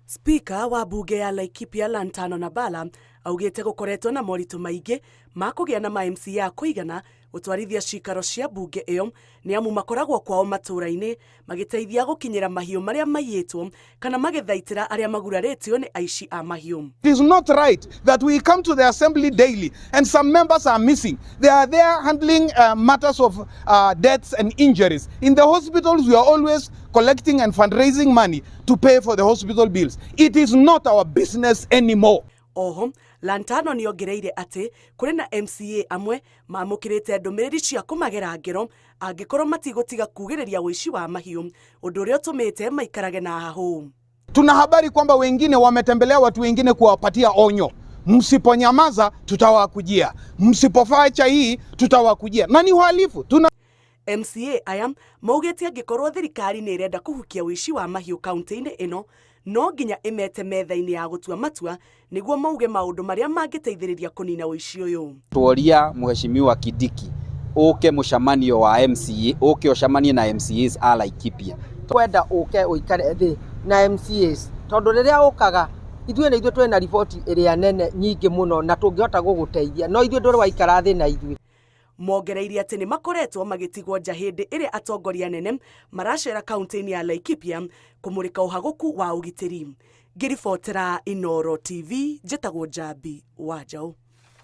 Spika wa mbunge ya Laikipia Lantano Nabala augĩte gũkoretwo na moritũ maingĩ ma kũgĩa na ma MCA a kũigana gũtwarithia cikaro cia mbunge ĩyo nĩ amu makoragwo kwao matũũra-inĩ magĩteithia gũkinyĩra mahiũ marĩa maiyĩtwo kana magĩthaitĩra arĩa magurarĩtio nĩ aici a mahiũ. It is not right that we come to the assembly daily and some members are missing. They are there handling matters of deaths and injuries. In the hospitals, we are always collecting and fundraising money to pay for the hospital bills. It is not our business anymore. Oho, Lantano nĩongereire atĩ kũrĩ na MCA amwe mamũkĩrĩte ndũmĩrĩri cia kũmagera ngero angĩkorwo matigũtiga kugĩrĩria ũici wa mahiũ, ũndũ ũrĩa ũtũmĩte maikarage na hahũ. Tuna habari kwamba wengine wametembelea watu wengine kuwapatia onyo, msiponyamaza tutawakujia, msipofacha hii tutawakujia, na ni uhalifu. Tuna MCA aya maugĩte angĩkorwo thirikari nĩ ĩrenda kũhukia ũici wa mahiũ kaunti-inĩ ĩno no nginya ĩmete metha-inĩ ya gũtua matua nĩguo mauge maũndũ marĩa mangĩteithĩrĩria kũnina ũici ũyũ. Tuoria Mheshimiwa Kindiki uke mũcemanio wa MCA, uke ũcemanie na MCAs a Laikipia. Kwenda uke ũikare thĩ na MCAs tondũ rĩrĩa ũkaga ithuĩ nĩ ithuĩ twĩna riboti ĩrĩa nene nyingĩ mũno na tũngĩhota gũgũteithia, no ithuĩ ndũrĩ waikara thĩ na ithuĩ. Mongereire atĩ nĩ makoretwo magĩtigwo nja hĩndĩ ĩrĩa atongoria anene maracera kaunti-inĩ ya Laikipia kũmũrĩka ũhagũku wa ũgitĩri. Ngĩribotera Inooro TV, njĩtagwo Njambi wa Njaũ.